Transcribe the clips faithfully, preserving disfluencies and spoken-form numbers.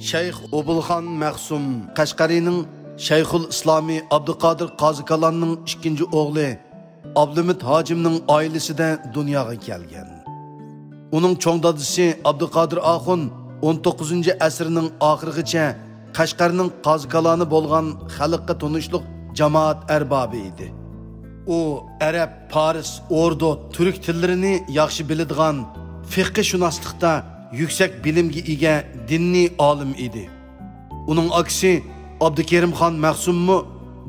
شەيخ ئوبۇلخان مەخسۇم قەشقەرىنىڭ شەيخۇل ئىسلامى ئابدۇقادىر قازىكالاننىڭ ئىككىنچى ئوغلى ئابلىمىت ھاجىمنىڭ ئائىلىسىدە دۇنياغا كەلگەن. ئۇنىڭ چوڭ دادىسى ئابدۇقادىر ئاخۇن ئون توققۇزىنچى ئەسىرنىڭ ئاخىرىغىچە قەشقەرنىڭ قازىكالانى بولغان خەلققە تونۇشلۇق جامائەت ئەربابى ئىدى. ئۇ ئەرەب، پارس، ئوردۇ، تۈرك تىللىرىنى ياخشى بىلىدىغان، فىقھشۇناسلىقتا يۈكسەك بىلىمگە ئىگە دىنىي ئالىم ئىدى. ئۇنىڭ ئاكىسى ئابدۇكېرىمخان مەخسۇممۇ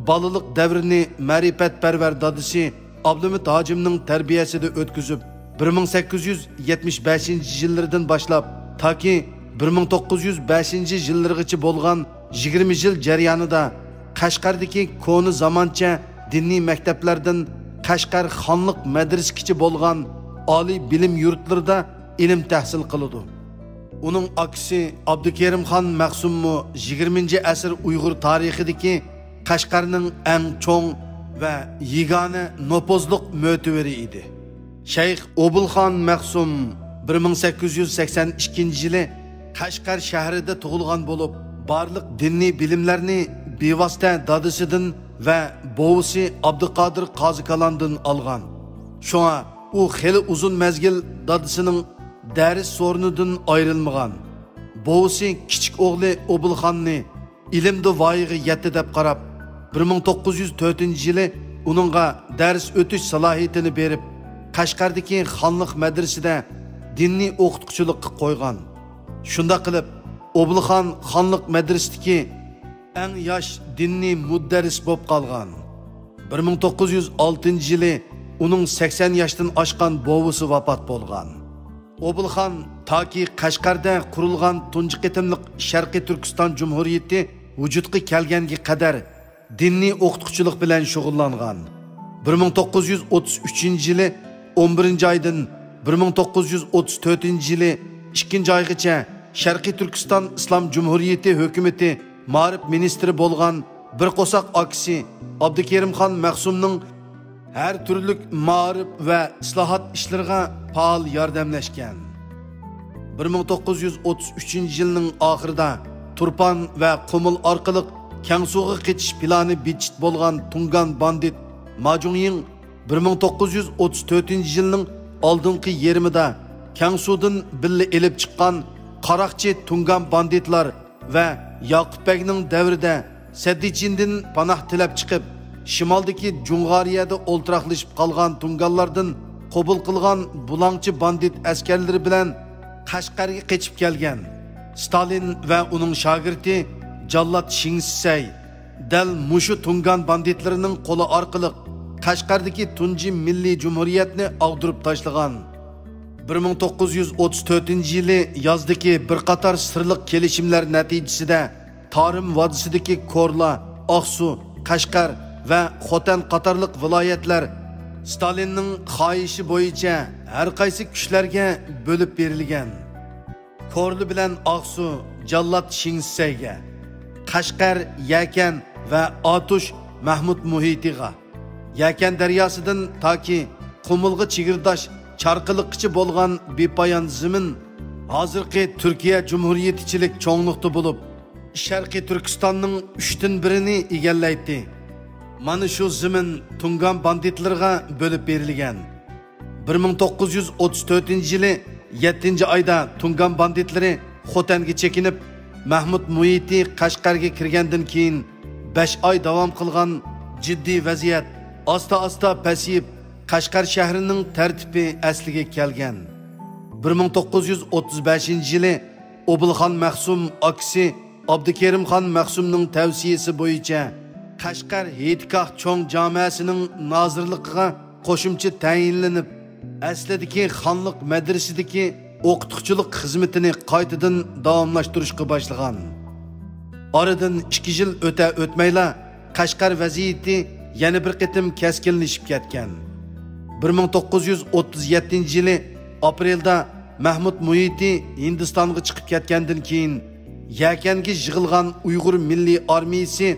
بالىلىق دەۋرىنى مەرىپەتپەرۋەر دادىسى ئابلىمىت ھاجىمنىڭ تەربىيەسىدە ئۆتكۈزۈپ، بىر مىڭ سەككىز يۈز يەتمىش بەشىنچى يىللىرىدىن باشلاپ تاكى بىر مىڭ توققۇز يۈز بەشىنچى يىللىرىغىچە بولغان يىگىرمە يىل جەريانىدا قەشقەردىكى كونا زامانچە دىنىي مەكتەپلەردىن قەشقەر خانلىق مەدرىسىگىچە بولغان ئالىي بىلىم يۇرتلىرىدا ئىلىم تەھسىل قىلىدۇ. ئۇنىڭ ئاكىسى ئابدۇكېرىمخان مەخسۇممۇ يىگىرمىنچى ئەسىر ئۇيغۇر تارىخىدىكى قەشقەرنىڭ ئەڭ چوڭ ۋە يېگانە نوپۇزلۇق مۆتىۋىرى ئىدى. شەيخ ئوبۇلخان مەخسۇم بىر مىڭ سەككىز يۈز سەكسەن ئىككىنچى يىلى قەشقەر شەھىرىدە تۇغۇلغان بولۇپ، بارلىق دىنىي بىلىملەرنى بىۋاسىتە دادىسىدىن ۋە بوۋىسى ئابدۇقادىر قازىكالاندىن ئالغان. شۇڭا ئۇ خېلى ئۇزۇن مەزگىل دادىسىنىڭ دەرس سورۇنىدىن ئايرىلمىغان. بوۋىسى كىچىك ئوغلى ئوبۇلخاننى ئىلىمدا ۋايىغا يەتتى دەپ قاراپ، بىر مىڭ توققۇز يۈز تۆتىنچى يىلى ئۇنىڭغا دەرس ئۆتۈش سالاھىيىتىنى بېرىپ، قەشقەردىكى خانلىق مەدرىسىدە دىنىي ئوقۇتقۇچىلىققا قويغان. شۇنداق قىلىپ، ئوبۇلخان خانلىق مەدرىسىدىكى ئەڭ ياش دىنىي مۇدەررىس بولۇپ قالغان. بىر مىڭ توققۇز يۈز ئالتىنچى يىلى ئۇنىڭ سەكسەن ياشتىن ئاشقان بوۋىسى ۋاپات بولغان. ئوبۇلخان تاكى قەشقەردە قۇرۇلغان تۇنجى قېتىملىق شەرقىي تۈركىستان جۇمھۇرىيىتى ۋۇجۇدقا كەلگەنگە قەدەر دىنىي ئوقۇتقۇچىلىق بىلەن شۇغۇللانغان. بىر مىڭ توققۇز يۈز ئوتتۇز ئۈچىنچى يىلى ئون بىرىنچى ئايدىن بىر مىڭ توققۇز يۈز ئوتتۇز تۆتىنچى يىلى ئىككىنچى ئايغىچە شەرقىي تۈركىستان ئىسلام جۇمھۇرىيىتى ھۆكۈمىتى مائارىپ مىنىستىرى بولغان بىر قورساق ئاكىسى ئابدۇكېرىمخان مەخسۇمنىڭ ھەر تۈرلۈك مائارىپ ۋە ئىسلاھات ئىشلىرىغا پائال ياردەملەشكەن. بىر مىڭ توققۇز يۈز ئوتتۇز ئۈچىنچى يىلنىڭ ئاخىرىدا تۇرپان ۋە قۇمۇل ئارقىلىق كەڭسۇغا قېچىش پىلانى بىچىت بولغان تۇڭگان باندىت ماجۇڭيىڭ بىر مىڭ توققۇز يۈز ئوتتۇز تۆتىنچى يىلنىڭ ئالدىنقى يېرىمىدا كەڭسۇدىن بىللە ئېلىپ چىققان قاراقچى تۇڭگان باندىتلار ۋە ياقۇپ بەگنىڭ دەۋرىدە سەددىچىندىن پاناھ تىلەپ چىقىپ، شىمالدىكى جۇڭغارىيەدە ئولتۇراقلىشىپ قالغان تۇڭگانلاردىن قوبۇل قىلغان بۇلاڭچى باندىت ئەسكەرلىرى بىلەن قەشقەرگە قېچىپ كەلگەن. ستالىن ۋە ئۇنىڭ شاگىرتى جاللات شىڭسىسەي دەل مۇشۇ تۇڭگان باندىتلىرىنىڭ قولى ئارقىلىق قەشقەردىكى تۇنجى مىللىي جۇمھۇرىيەتنى ئاغدۇرۇپ تاشلىغان. بىر مىڭ توققۇز يۈز ئوتتۇز تۆتىنچى يىلى يازدىكى بىر قاتار سىرلىق كېلىشىملەر نەتىجىسىدە تارىم ۋادىسىدىكى كورلا، ئاقسۇ، قەشقەر ۋە خوتەن قاتارلىق ۋىلايەتلەر ستالىننىڭ خاھىشى بويىچە ھەر قايسى كۈچلەرگە بۆلۈپ بېرىلگەن. كورلا بىلەن ئاقسۇ جاللات شىڭسىسەيگە، قەشقەر، يەكەن ۋە ئاتۇش مەھمۇد مۇھىتىغا، يەكەن دەرياسىدىن تاكى قۇمۇلغا چېگرىداش چارقىلىققىچە بولغان بىپايان زېمىن ھازىرقى تۈركىيە جۇمھۇرىيىتىچىلىك چوڭلۇقتا بولۇپ، شەرقىي تۈركىستاننىڭ ئۈچتىن بىرىنى ئىگىلەيتتى. مانا شۇ زېمىن تۇڭگان باندىتلىرىغا بۆلۈپ بېرىلگەن. بىر مىڭ توققۇز يۈز ئوتتۇز تۆتىنچى يىلى يەتتىنچى ئايدا تۇڭگان باندىتلىرى خوتەنگە چېكىنىپ، مەھمۇد مۇھىتى قەشقەرگە كىرگەندىن كېيىن، بەش ئاي داۋام قىلغان جىددىي ۋەزىيەت ئاستا-ئاستا پەسىيىپ، قەشقەر شەھىرىنىڭ تەرتىپى ئەسلىگە كەلگەن. بىر مىڭ توققۇز يۈز ئوتتۇز بەشىنچى يىلى ئوبۇلخان مەخسۇم ئاكىسى ئابدۇكېرىمخان مەخسۇمنىڭ تەۋسىيىسى بويىچە قەشقەر ھېيتگاھ چوڭ جامەسىنىڭ نازىرلىقىغا قوشۇمچە تەيىنلىنىپ، ئەسلىدىكى خانلىق مەدرىسىدىكى ئوقۇتقۇچىلىق خىزمىتىنى قايتىدىن داۋاملاشتۇرۇشقا باشلىغان. ئارىدىن ئىككى يىل ئۆتە-ئۆتمەيلا، قەشقەر ۋەزىيىتى يەنە بىر قېتىم كەسكىنلىشىپ كەتكەن. بىر مىڭ توققۇز يۈز ئوتتۇز يەتتىنچى يىلى ئاپرېلدا مەھمۇد مۇھىتى ھىندىستانغا چىقىپ كەتكەندىن كېيىن، يەكەنگە يىغىلغان ئۇيغۇر مىللىي ئارمىيىسى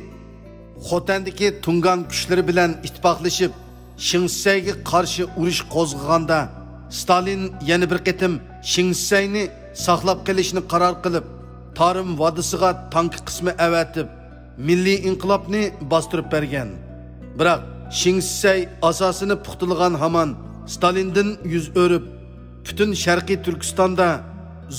خوتەندىكى تۇڭگان كۈچلىرى بىلەن ئىتتىپاقلىشىپ، شىڭسىسەيگە قارشى ئۇرۇش قوزغىغاندا، ستالىن يەنە بىر قېتىم شىڭسىسەينى ساقلاپ قېلىشنى قارار قىلىپ، تارىم ۋادىسىغا تانكا قىسمى ئەۋەتىپ، مىللىي ئىنقىلابنى باستۇرۇپ بەرگەن. بىراق شېڭ شىسەي ئاساسىنى پۇختىلىغان ھامان ستالىندىن يۈز ئۆرۈپ، پۈتۈن شەرقىي تۈركىستاندا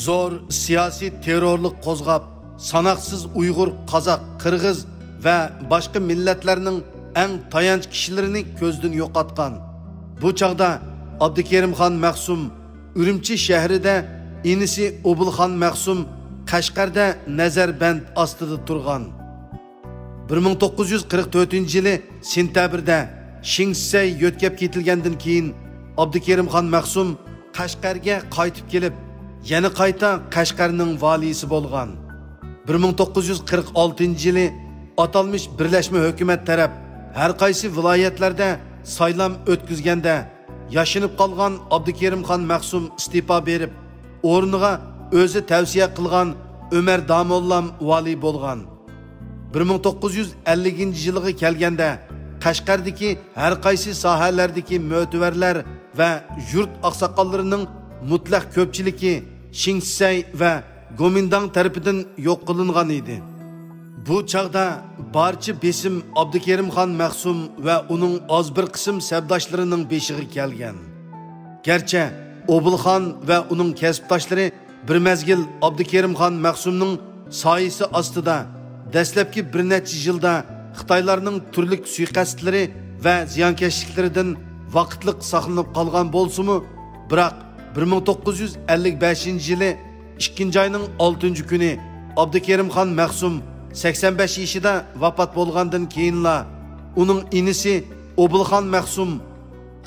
زور سىياسىي تېررورلۇق قوزغاپ، ساناقسىز ئۇيغۇر، قازاق، قىرغىز ۋە باشقا مىللەتلەرنىڭ ئەڭ تايانچ كىشىلىرىنى كۆزدىن يوقاتقان. بۇ چاغدا ئابدۇكېرىمخان مەخسۇم ئۈرۈمچى شەھىرىدە، ئىنىسى ئوبۇلخان مەخسۇم قەشقەردە نەزەربەند ئاستىدا تۇرغان. بىر مىڭ توققۇز يۈز قىرىق تۆتىنچى يىلى سېنتەبىردە شېڭ شىسەي يۆتكەپ كېتىلگەندىن كېيىن، ئابدۇكېرىمخان مەخسۇم قەشقەرگە قايتىپ كېلىپ، يەنە قايتا قەشقەرنىڭ ۋالىيسى بولغان. بىر مىڭ توققۇز يۈز قىرىق ئالتىنچى يىلى ئاتالمىش بىرلەشمە ھۆكۈمەت تەرەپ ھەر قايسى ۋىلايەتلەردە سايلام ئۆتكۈزگەندە، ياشىنىپ قالغان ئابدۇكېرىمخان مەخسۇم ئىستېپا بېرىپ، ئورنىغا ئۆزى تەۋسىيە قىلغان ئۆمەر داموللام ۋالىي بولغان. بىر مىڭ توققۇز يۈز ئەللىكىنچى يىلغا كەلگەندە، قەشقەردىكى ھەر قايسى ساھەلەردىكى مۆتىۋەرلەر ۋە يۇرت ئاقساقاللىرىنىڭ مۇتلەق كۆپچىلىكى شېڭ شىسەي ۋە گومىنداڭ تەرىپىدىن يوق قىلىنغان ئىدى. بۇ چاغدا بارچە بېسىم ئابدۇكېرىمخان مەخسۇم ۋە ئۇنىڭ ئاز بىر قىسىم سەپداشلىرىنىڭ بېشىغا كەلگەن. گەرچە ئوبۇلخان ۋە ئۇنىڭ كەسىپداشلىرى بىر مەزگىل ئابدۇكېرىمخان مەخسۇمنىڭ سايىسى ئاستىدا دەسلەپكى بىر نەچچە يىلدا خىتايلارنىڭ تۈرلۈك سۇيىقەستلىرى ۋە زىيانكەشلىكلىرىدىن ۋاقىتلىق ساقلىنىپ قالغان بولسىمۇ، بىراق بىر مىڭ توققۇز يۈز ئەللىك بەشىنچى يىلى ئىككىنچى ئاينىڭ ئالتىنچى كۈنى ئابدۇكېرىمخان مەخسۇم سەكسەن بەش يېشىدا ۋاپات بولغاندىن كېيىنلا، ئۇنىڭ ئىنىسى ئوبۇلخان مەخسۇم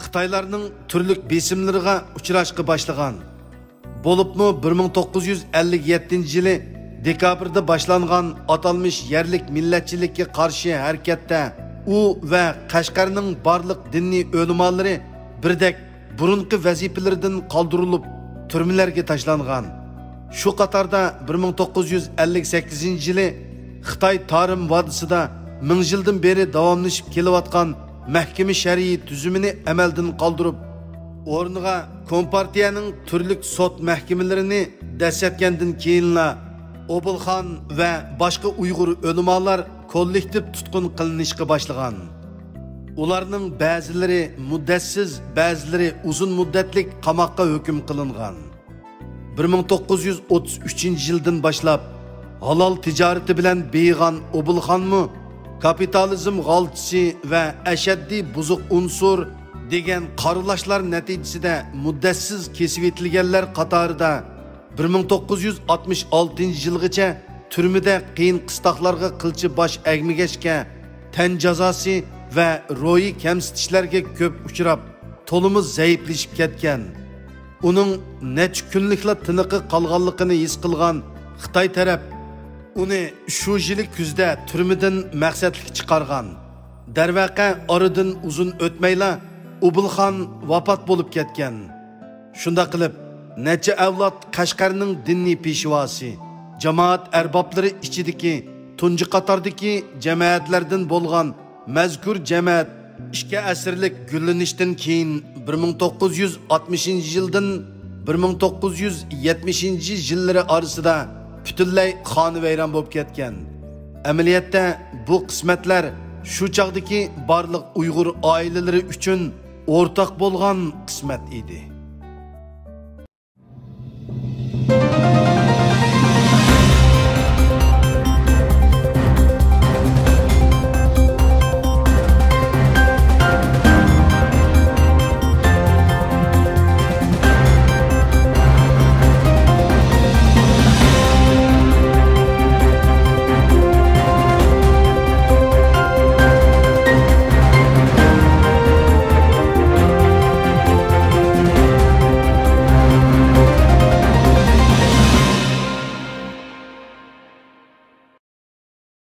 خىتايلارنىڭ تۈرلۈك بېسىملىرىغا ئۇچراشقا باشلىغان. بولۇپمۇ بىر مىڭ توققۇز يۈز ئەللىك يەتتىنچى يىلى دېكابىردا باشلانغان ئاتالمىش يەرلىك مىللەتچىلىككە قارشى ھەرىكەتتە ئۇ ۋە قەشقەرنىڭ بارلىق دىنىي ئۆلىمالىرى بىردەك بۇرۇنقى ۋەزىپىلىرىدىن قالدۇرۇلۇپ، تۈرمىلەرگە تاشلانغان. شۇ قاتاردا بىر مىڭ توققۇز يۈز ئەللىك سەككىزىنچى يىلى خىتاي تارىم ۋادىسىدا مىڭ يىلدىن بېرى داۋاملىشىپ كېلىۋاتقان مەھكىمە شەرئىي تۈزۈمىنى ئەمەلدىن قالدۇرۇپ، ئورنىغا كومپارتىيەنىڭ تۈرلۈك سوت مەھكىمىلىرىنى دەسسەتكەندىن كېيىنلا، ئوبۇلخان ۋە باشقا ئۇيغۇر ئۆلىمالار كوللېكتىپ تۇتقۇن قىلىنىشقا باشلىغان. ئۇلارنىڭ بەزىلىرى مۇددەتسىز، بەزىلىرى ئۇزۇن مۇددەتلىك قاماققا ھۆكۈم قىلىنغان. بىر مىڭ توققۇز يۈز ئوتتۇز ئۈچىنچى يىلدىن باشلاپ ھالال تىجارىتى بىلەن بېيىغان ئوبۇلخانمۇ كاپىتالىزم غالتىسى ۋە ئەشەددىي بۇزۇق ئۇنسۇر دېگەن قارىلاشلار نەتىجىسىدە مۇددەتسىز كېسىۋېتىلگەنلەر قاتارىدا، بىر مىڭ توققۇز يۈز ئاتمىش ئالتىنچى يىلغىچە تۈرمىدە قىيىن قىستاقلارغا قىلچە باش ئەگمىگەچكە، تەن جازاسى ۋە روھىي كەمسىتىشلەرگە كۆپ ئۇچراپ، تولىمۇ زەئىپلىشىپ كەتكەن. ئۇنىڭ نەچچە كۈنلۈكلا تىنىقى قالغانلىقىنى ھېس قىلغان خىتاي تەرەپ ئۇنى شۇ يىلى كۈزدە تۈرمىدىن مەقسەتلىك چىقارغان. دەرۋەقە، ئارىدىن ئۇزۇن ئۆتمەيلا ئوبۇلخان ۋاپات بولۇپ كەتكەن. شۇنداق قىلىپ، نەچچە ئەۋلاد قەشقەرنىڭ دىنىي پېشۋاسى، جامائەت ئەربابلىرى ئىچىدىكى تۇنجى قاتاردىكى جەمەتلەردىن بولغان مەزكۇر جەمەت ئىككى ئەسىرلىك گۈللىنىشتىن كېيىن، بىر مىڭ توققۇز يۈز ئاتمىشىنچى يىلدىن بىر مىڭ توققۇز يۈز يەتمىشىنچى يىللىرى ئارىسىدا پۈتۈنلەي خانىۋەيران بولۇپ كەتكەن. ئەمەلىيەتتە، بۇ قىسمەتلەر شۇ چاغدىكى بارلىق ئۇيغۇر ئائىلىلىرى ئۈچۈن ئورتاق بولغان قىسمەت ئىدى.